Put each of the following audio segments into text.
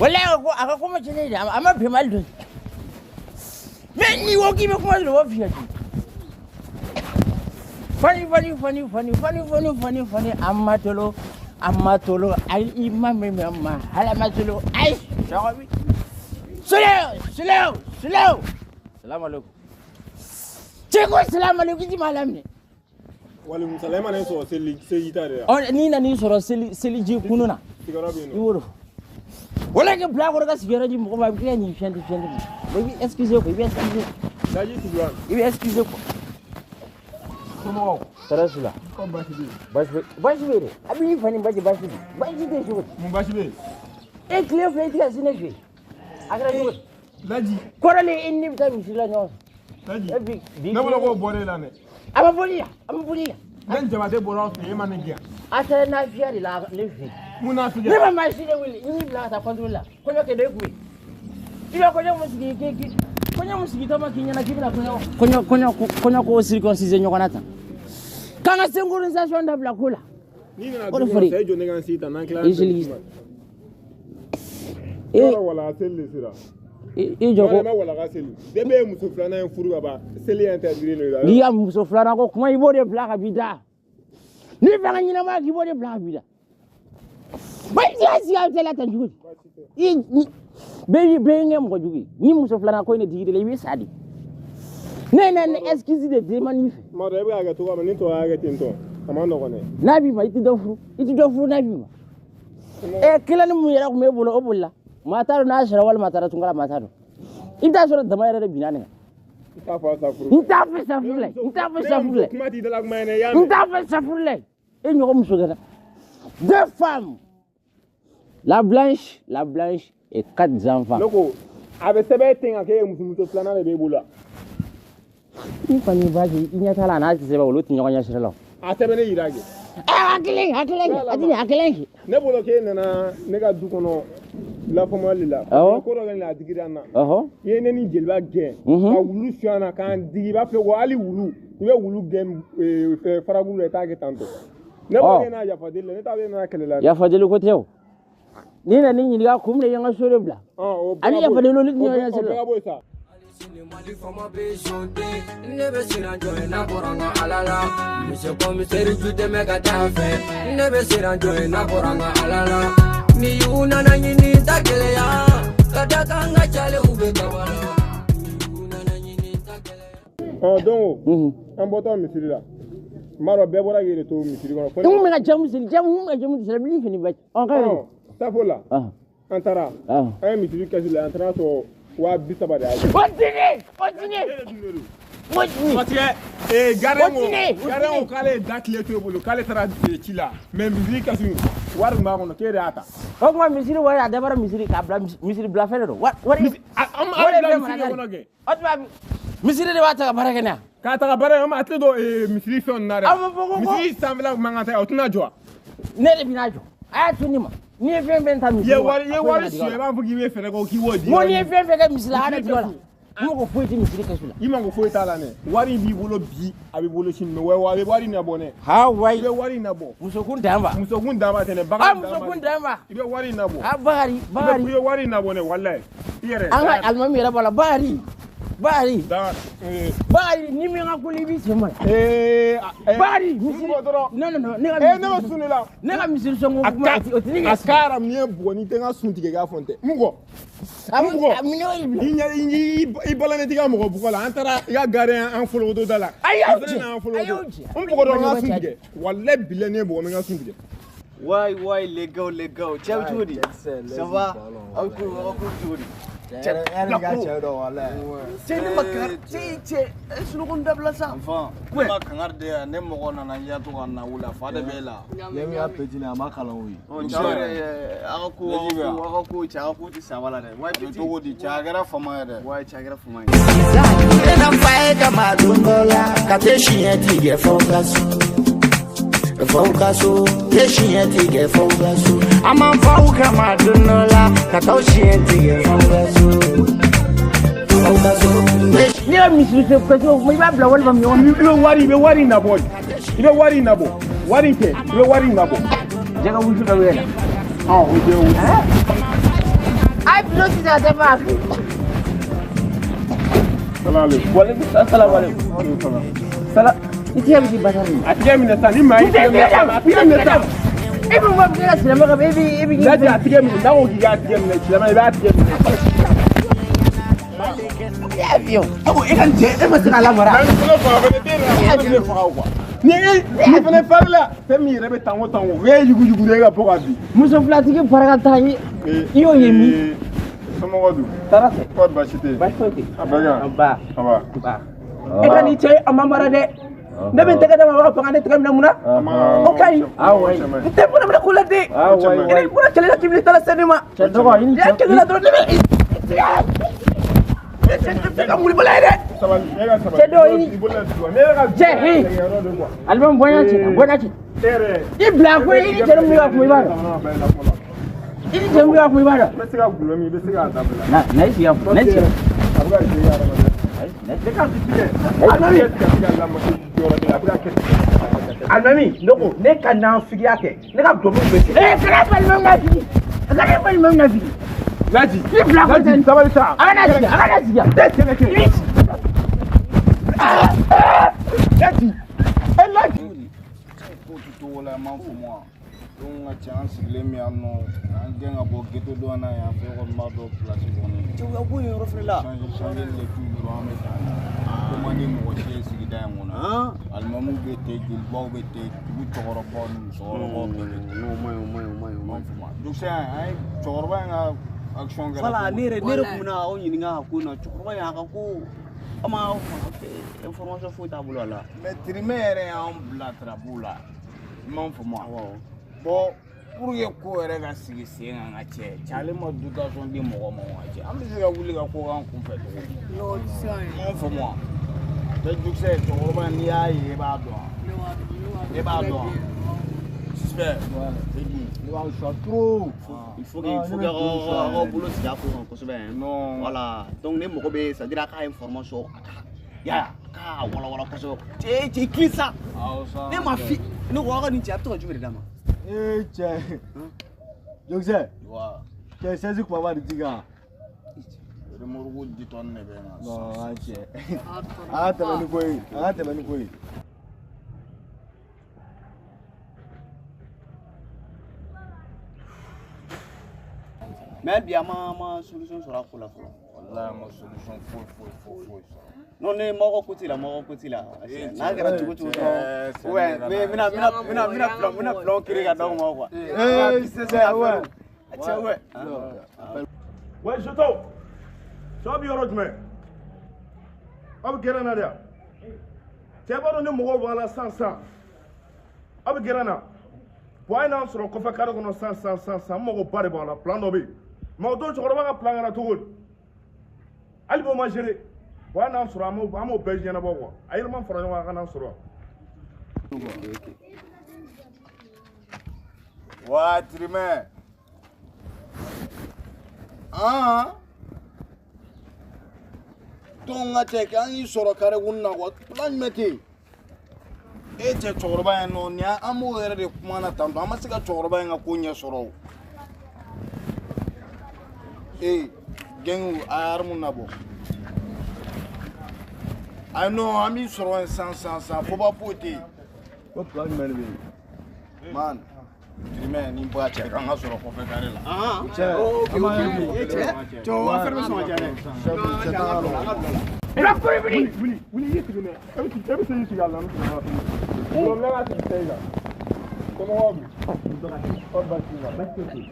Walayi, ko a ka kuma cɛ ne de, a ma bɛn ma hali dɔɔni. Mais n'i ko k'i bɛ kuma dɔrɔn, o b'a f'i ye. Fani fani fani fani fani fani fani fani, amatolo amatolo, ayi, i ma mɛ ma halamatolo, ayi sɔgɔmi. Sule sule sule, salamu alaikum. Cɛ ko salamu alaikum, i ti maa laminɛ. Walekum salam. E ma ne sɔrɔ seli seliji ta de la. Ɔ, n'i nan'i sɔrɔ seli seliji kunu na. Sigiyɔrɔ bɛ yen I nɔ. b'o de fɔ. Wala kɛ bila kɔrɔ ka sigiyɔrɔ di mɔgɔ ma, a bɛ tila k'i fiyɛnti fiyɛnti. I bɛ excuser quoi, i bɛ excuser. Daji tugulan. I bɛ excuser quoi. Somɔgɔw? Tɔɔrɔ si la. Ko baasi bɛ yen? Baasi bɛ, baasi bɛ yen dɛ. A bɛ n'i fa ni ba cɛ, baasi bɛ yen. Baasi tɛ yen cogo di? Mun baasi bɛ yen? E tile fila i tɛ ka se ne fɛ yen. A kɛra cogo di? Laji. Kɔrɔlen e ni ne bɛ taa misiri la ɲɔgɔn fɛ. Laji. E bi bi. Ne bolo k'o bɔra e la dɛ. A ma boli yan, a ma boli yan. Ne ni Jabate bɔra aw fɛ yen, e ma ne gɛn. A taara nafiya de la ne fɛ yen. Mun n'a fi Ne ma maa si de wele, n y'i bila ka taa contrôle la. Kɔɲɔ kɛ dɔ e kun yen. I bɛ kɔɲɔ mun sigi k'i kɔɲɔ mun sigi tɔ ma k'i ɲɛna k'i bɛna kɔɲɔ kɔɲɔ kɔɲɔ kɔɲɔ ko circonciser ɲɔgɔn na tan. K'an ka synchronisation dabila ko la. N'i nana O de du fɔra. kɔnɔ sa, e jɔ ne ka n sigi tan n'an tilala. I seli. E Yɔrɔ wala seli de sera. i jɔ Yɔrɔ ko ma wala ka seli. Depuis e ye muso filanan in furu ka ban, seli interdit don i la. N'i ka muso filanan ko kuma, i b'o de bila ka b'i da. N'i fɛ ka ɲɛnamaya k'i b'o de bila ka b'i da. Ba i t'i sigi a tɛ la tan cogo di? I ni bɛɛ bɛɛ ye kɛ mɔgɔ jugu ye. Ni muso filanan ko in de digir'i la, i bɛ sa de. Ne na ni excuse de demande i fɛ. Tuma dɔ e bɛ k'a kɛ cogoya min na, ni tɔw y'a kɛ ten tɔ, a ma nɔgɔn dɛ. N'a b'i ma, i tɛ dɔ furu, i tɛ dɔ furu n'a b'i ma. Ɛ, kilani mun yɛrɛ tun b'e bolo, o bolila. Maa t'a dɔn n'a sɔrɔ walima a taara tunga la, maa t'a dɔn. I bɛ taa sɔrɔ dama yɛrɛ de binna ne kan. N t'a fɔ sa furu. N t'a fɛ sa furu la, n t'a fɛ sa furu la. Kuma t'i dala kuma ye dɛ, i y'a N mɛn. t'a fɛ sa furu la. E ɲɔgɔn muso kɛra. Deux femmes. La blanche, la blanche et quatre enfants. Ne ko a bɛ sɛbɛn ten ka kɛ e muso muso filanan de b'e bolo wa? I kɔni b'a kɛ i ɲɛ t'a la, a n'a tɛ sɛbɛn, olu tɛ ɲɔgɔn ɲɛ sira la o. A sɛbɛn ne yira kɛ. Ɛ, a kelen, a kelen kɛ, a ti ɲɛ, a kelen kɛ. Ne bolo k'e nana ne ka du kɔnɔ lafaamuyali la. Awɔ. Ko dɔ kɛ ne la, a digira n na. Ɔhɔ. I ye ne ni jeliba gɛn. Ka wulu suɲɛ an na k'an digi, i b'a fɔ ko hali wulu, i bɛ wulu gɛn fɛ farabulu la, i t'a kɛ tan tɔ. Ne bolo k'e nana yafa deli la, ne t'a dɔn e nana kɛlɛ la dɛ. Yafa deli ko tɛ o. N'i nana n'i ɲininka kun min na i ye n ka so de bila. Ɔn, o bɛɛ Ani ka bɔ yafa yen. deli olu tɛ O ɲɔgɔn bɛɛ ɲɛ o sira bɛɛ la. ka bɔ yen sa. Sini Mali faama bɛ sonte, ne bɛ siran jɔn ye n'a bɔra n ka Ala la? Monsieur commissaire ju dɛmɛ ka taa fɛ, ne bɛ siran jɔn ye n'a bɔra n ka Ala la? Ni y'u nana ɲini ta gɛlɛya, ka da kan n ka cale u bɛ kaba la. Ni y'u nana ɲini ta gɛlɛya. Ɔn, donc an bɔtɔ misiri la, n b'a dɔn bɛɛ bɔra k'i de to misiri kɔnɔ. N kun bɛ ka jamu seli, jamu n kun bɛ ka jamu seli, min fini bɛ. Ɔn, k'a Ɔn, safo la, an taara, an ye misiri kɛsi la, an taara sɔrɔ 30 000 de y'a jɛ. O tini, o tini, o tini. Parce que gardien ko O tini, o gardien ko tini. K'ale ye da tile to e bolo, k'ale taara ci la, mais misiri kɛsi wari tun b'a kɔnɔ, k'e de y'a ta. O tuma misiri wari a dabɔra misiri k'a bila misiri bila fɛn de don. Wari An wari bila ye fɛn misiri mara de de. kɔnɔ kɛ. O tuma misiri de b'a ta ka baara kɛ n'a ye. K'a ta ka baara kɛ, an ma a tɛ don misiri fɛn ninnu na dɛ. An b'a fɔ ko Misiri sanfɛla kun man kan ta, o tɛna jɔ wa? Ne de bɛna jɔ. A y'a to ne ma. N'i ye fɛn fɛn ta I misiri ye wa, wari i ye a ko wari ne ka dig'a suɲɛ, i la. b'a fɔ k'i bɛ fɛɛrɛ kɛ k'i b'o di. N ko n'i ye fɛn fɛn kɛ misiri la, a kana Misiri dig'a la. kɛsu. N mako foyi tɛ misiri kɛsu la. I mako foyi t'a la dɛ. Wari b'i bolo bi, a b'i bolo sini, mais wa a bɛ wari in nabɔ dɛ. Ha I wayi. bɛ wari in nabɔ. Musokun dan ba. Musokun dan ba tɛ dɛ, A bagan dan ba. musokun dan ba. I bɛ wari in nabɔ. A Bakari, I bɛ Bakari. i bɛ wari in nabɔ dɛ, walayi. I yɛrɛ. An ka alimami yɛrɛ b'a la, Bakari. Bakari. Da Bakari, ni min ka ko la i b'i sen bɔ a la. Bakari, n misiri. bugɔ dɔrɔn. Non, non, non, ne ka Ne bɛ misiri. sun de la. Ne ka misiri sɔngɔ A kuma ka o ti ne a ɲɛ sigi. ka haram n'i ye bugɔ n'i tɛ n ka sun tigɛ k'a fɔ n tɛ. N bugɔ. A N bugɔ. a minɛ o de bila. I ɲɛ i balannen t'i ka mɔgɔ bugɔ la. An taara i ka gardien an folokoto da la. A y'aw A fɛnɛ jɛ. n'an A y'aw folokoto. jɛ. N bugɔ dɔrɔn n ka sun Cɛ. tigɛ. Walayi bilayi n'i ye bugɔ n bɛ n ka sun tigɛ. Waay waay, les gars, les gars, cɛ bɛ cogo di? Ça va? Aw ko aw ko cogo di? Cɛ yɛrɛ ka cɛ dɔn walayi. Cɛ, ne ma kangari cɛ cɛ e sunɔgɔ in dabila sa. Enfin, ne ma kangari de yan, ne mɔgɔ nana n yato ka na wula fa de bɛ e la. Ne min y'a petit a ma kalan o ye. Cɛ yɛrɛ, aw ka ko aw ka ko aw ka ko cɛ, aw ka ko tɛ saba la dɛ. Waay A bɛ petit. cogo di cɛ, a kɛra fama ye dɛ. Waay cɛ, a kɛra fama ye. Ne na fa ye kama don dɔ la ka te siɲɛ tigɛ fɔ ka so fɔ ka so te siɲɛ tigɛ fɔ ka so an m'an faw kama don dɔ la ka taa siɲɛ tigɛ fɔ ka so fɔ ka so te Ne ka misiri kɛsu kuma i b'a bila walima min I bɛ wari i bɛ wari in nabɔ. I bɛ wari in nabɔ. Wari in kɛ, i bɛ wari in nabɔ. Jɛgɛ wusu dɔ bɛ yɛlɛ. Ɔn, o jɛ wusu. taa bidon sisan a tɛ fa. Salaamaaleykum. Waaleykum salaam. Salam. I tigɛ bɛ k'i basa minɛ. A tigɛ minɛ sisan ni maa y'i tigɛ minɛ a tigɛ minɛ sisan. E bɛ mɔgɔ min ka silamɛ ka e bɛ. Laji a tigɛ minɛ n'a ko k'i k'a tigɛ minɛ silamɛ i b'a tigɛ minɛ. E ka nin cɛ e ma se k'a lamara. Ne faga fɛnɛ den yɛrɛ ne faga quoi. Ni e ni fɛnɛ farila fɛn min yɛrɛ bɛ tango tango o ye yuguyugu ye ka bɔ ka bin. Muso filatigi fara ka taa i y'o ye min. Somɔgɔw dun. Tɔɔrɔ tɛ. Kɔri baasi tɛ yen. Baasi foyi tɛ yen. A bɛ kan. Nba. Aba. Nba. E ka nin cɛ a ma mara dɛ. Ne bɛ n tɛgɛ d'a ma a b'a fɔ ka ne tɛgɛ minɛ mun na. O ka ɲi. N tɛ bɔra minɛ ko la den. I bɔra kɛlɛ la k'i bɛ taa se ne ma. Cɛ dɔgɔ i ni cɛ. Kɛlɛ la dɔrɔn ne bɛ. Cɛ ka wuli bala ye dɛ. Sabali e ka sabali. Cɛ dɔgɔ i ni. Cɛ he. Alimami bɔɲa ci bɔɲa ci. I bila ko i ni cɛ min bɛ ka kuma i b'a dɔn. I ni cɛ min bɛ ka kuma i b'a dɔn. I bɛ se ka gulɔ min i bɛ se k'a dabila. Na na i sigi yan na i sigi. A bɛ ka jɛ hadamaden. Ne ka tigɛ. Alimami. Alimami ne ko ne ka nafigiya kɛ ne ka gulɔ min bɛ kɛ. Ee kana balima na fili. Kana balima na fili. Laji. I bila ko Laji sabali sa. A kana sigi a kana sigi. Tɛ kɛlɛ kɛ. Laji. E Laji. Ko ti togo la n m'a faamu wa. Donc n ka cɛ an sigilen bɛ yan nɔ an gɛn ka bɔ ghetto dɔ na yan fɛ kɔni b'a dɔn place kɔni. Cɛw y'aw bɔ yen yɔrɔ fɛnɛ la. Changer de toujours an bɛ taa. Ko man di mɔgɔ si ye sigida in kɔnɔ. Alimamuw bɛ ten jolibaw bɛ ten dugu cɛkɔrɔbaw ni musokɔrɔbaw bɛɛ bɛ ten. O man ɲi o man ɲi o man ɲi o man ɲi. Dugusɛ an ye cɛkɔrɔba in ka action kɛra. Voilà ne yɛrɛ tun bɛna aw ɲininka a ko in na cɛkɔrɔba in a ka ko an ma information foyi t'a bolo a la. Mais Tirimɛ yɛrɛ y'an bila tarabu la i m'a faamu wa. Bon pour que ko yɛrɛ ka sigi sen kan ka cɛ cɛ ale ma dotation di mɔgɔ ma wa cɛ an bɛ se ka wuli ka ko k'an kunfɛ cogo di. I m'a faamu wa. Bɛɛ jukisɛ cɛkɔrɔba n'i y'a ye i b'a dɔn. E b'a dɔn. Suspect. Ne b'a choix trop. Il faut que aw bolo sigi a ko kan kosɛbɛ. Non. Voilà donc ne mago bɛ c'est à dire a ka information a ka ya a ka walawala kosɛbɛ. Cɛ cɛ i kilen sa. Ne ma fi ne ko aw ka nin cɛ a bɛ to ka jumɛn de d'a ma. Ee cɛ. Jokisɛ. Cɛ sɛsi kumaba de ti kan. Remorque 10 tonnes de bɛ na. Non cɛ. A ka tɛmɛ ni ko ye a ka tɛmɛ ni ko ye. Mais hali bi an ma solution sɔrɔ a ko la fɔlɔ. Walahi an ma solution foyi foyi foyi foyi sɔrɔ. Non ne mɔgɔ ko t'i la mɔgɔ ko t'i la. N'a kɛra cogo cogo dɔrɔn. Ouais mais n bɛna plan créer ka d'aw ma quoi. Ee cɛ ouais. Cɛ ouais. Ouais Joto. Cɛw bɛ yɔrɔ jumɛn? Aw bɛ gɛrɛn na de wa? Cɛ b'a dɔn ni mɔgɔw b'a la sisan sisan. Aw bɛ gɛrɛn na. Bon a ye n'an sɔrɔ kɔfɛ kare kɔnɔ sisan sisan sisan sisan n mago ba de b'a la plan dɔ bɛ yen. Mais o don cɛkɔrɔba ka plan kɛra cogo di? Hali b'o ma gérer. Bon a ye n'an sɔrɔ an b'o bɛɛ ɲɛnabɔ quoi. A yɛlɛma fara ɲɔgɔn kan a ka n'an sɔrɔ. Wa Tirimɛ. Donc n ka cɛ k'an y'i sɔrɔ kare kun na quoi plan jumɛn tɛ yen. E cɛ cɛkɔrɔba in nɔ nin an b'o yɛrɛ de kuma na tantɔ an ma se ka cɛkɔrɔba in ka ko ɲɛ sɔrɔ o. Ee gɛngu a ye arme nabɔ. Ayi non an b'i sɔrɔ yen sisan sisan sisan foba foyi tɛ yen. Ko plan jumɛn de bɛ yen? Man Tirimɛ ni ba cɛ k'an ka sɔrɔ kɔfɛ kare la. Cɛ ok ok cɛ o affaire bɛ sɔn ka diya dɛ. Cɛ t'a la. Wuli wuli wuli i sigi dɛ. E bɛ se k'i sigi a la n gulɔ minɛ ka sigi tɛ i kan. Somɔgɔw dun? Kɔri baasi t'i la? Baasi tɛ yen.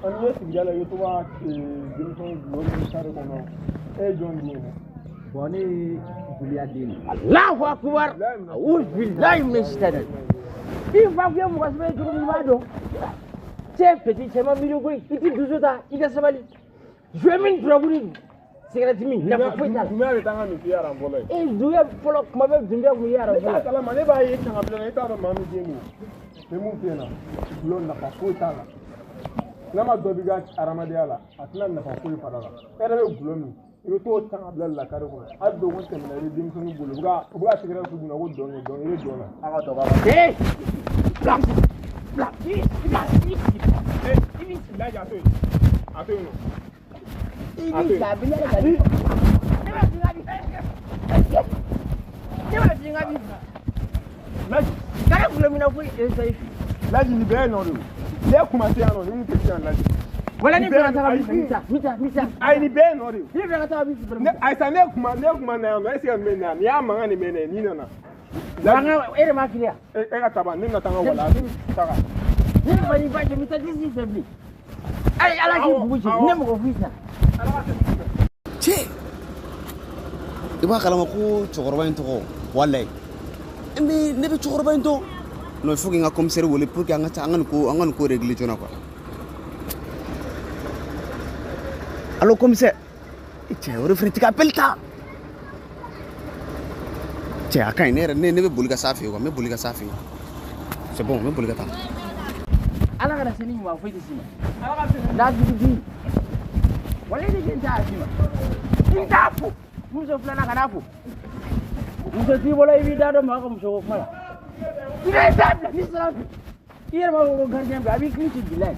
An ye sigida la i bɛ to ka denmisɛnw gulɔ min kare kɔnɔ e ye jɔn den ye? Bon ne ye Juliya den de ye. Alahu akubar. Awuzu bilahi mina sitani. I fa kun ye mɔgɔ sɛbɛ ye cogo min i b'a dɔn. Cɛ petit cɛ ma miiri koyi i t'i dusu ta i ka sabali. Jouer min drogue ni cigarette min nafa foyi t'a la. Dunbuya bɛ taa n ka misi aran fɔlɔ ye. E Dunbuya fɔlɔ kuma bɛɛ Dunbuya kun ye aran fɔlɔ. Ne t'a kalama ne b'a ye cangabilen na e t'a dɔn maa min den don. N bɛ mun f'i ɲɛna gulɔ nafa foyi t'a la. N'a ma dɔ b'i ka hadamadenya la a tɛna nafa foyi fara la. E yɛrɛ bɛ gulɔ min i bɛ t'o cangabila la kare kɔnɔ hali dɔgɔkun tɛmɛna i bɛ denmisɛnnin bolo u bɛ ka cigarette k'u kunna ko dɔn dɔn i bɛ dɔn na. A ka dɔgɔ. Ee bila bila i bila i i b'i sigi lajɛ a to yen a to yen nɔ. I b'i bila a bɛ ne yɛrɛ ka bi. Ne b'a f'i ka bi. Ne b'a f'i ka bi. Laji. Kana gulɔ minna foyi e sayi. Laji nin bɛɛ ye nɔ de ye. Ne kuma tɛ yan nɔ, ni kun tɛ yan Laji. Wala ni fɛ ka taga bi fɛ, n ta, n ta. Ayi nin bɛɛ ye nɔ de ye. Ni fɛ ka taga bi fɛ. Ne ayi sa ne kuma na yan nɔ, est ce que nin bɛ na yan? Nin y'a mankan de bɛ na n'i nana. Mankan e de m'a kiri yan. E ka taba ne bɛna taa n ka wala taga. Ni fa ni ba cɛ, n bɛ taa disi fɛ bilen. Ayi Ala k'i bugu ci, ne mɔgɔ foyi t'a. Cɛ, i b'a kalama ko cɛkɔrɔba in tɔgɔ walayi n bɛ ne bɛ cɛkɔrɔba in dɔn. Non, il faut que n ka commissaire wele pour que an ka taa an ka nin ko régler joona quoi. Allo commissaire. E cɛ, o de fana tɛ ka appel ta. Cɛ, a ka ɲi, ne yɛrɛ ne bɛ boli ka s'a fɛ yen quoi, n bɛ boli ka s'a fɛ yen. C'est bon, n bɛ boli ka taa. Ala kana sini ɲuman foyi tɛ s'i ma. N'a jugu di. Wala ne den t'a s'i ma. N t'a fo. Muso filanan kana fo. Muso t'i bolo i b'i da dɔn maa ka muso ko kuma la. I bɛ taa bila ni sira fɛ. I yɛrɛ b'a fɔ ko gardien bɛ a b'i kiiri ci bilayi.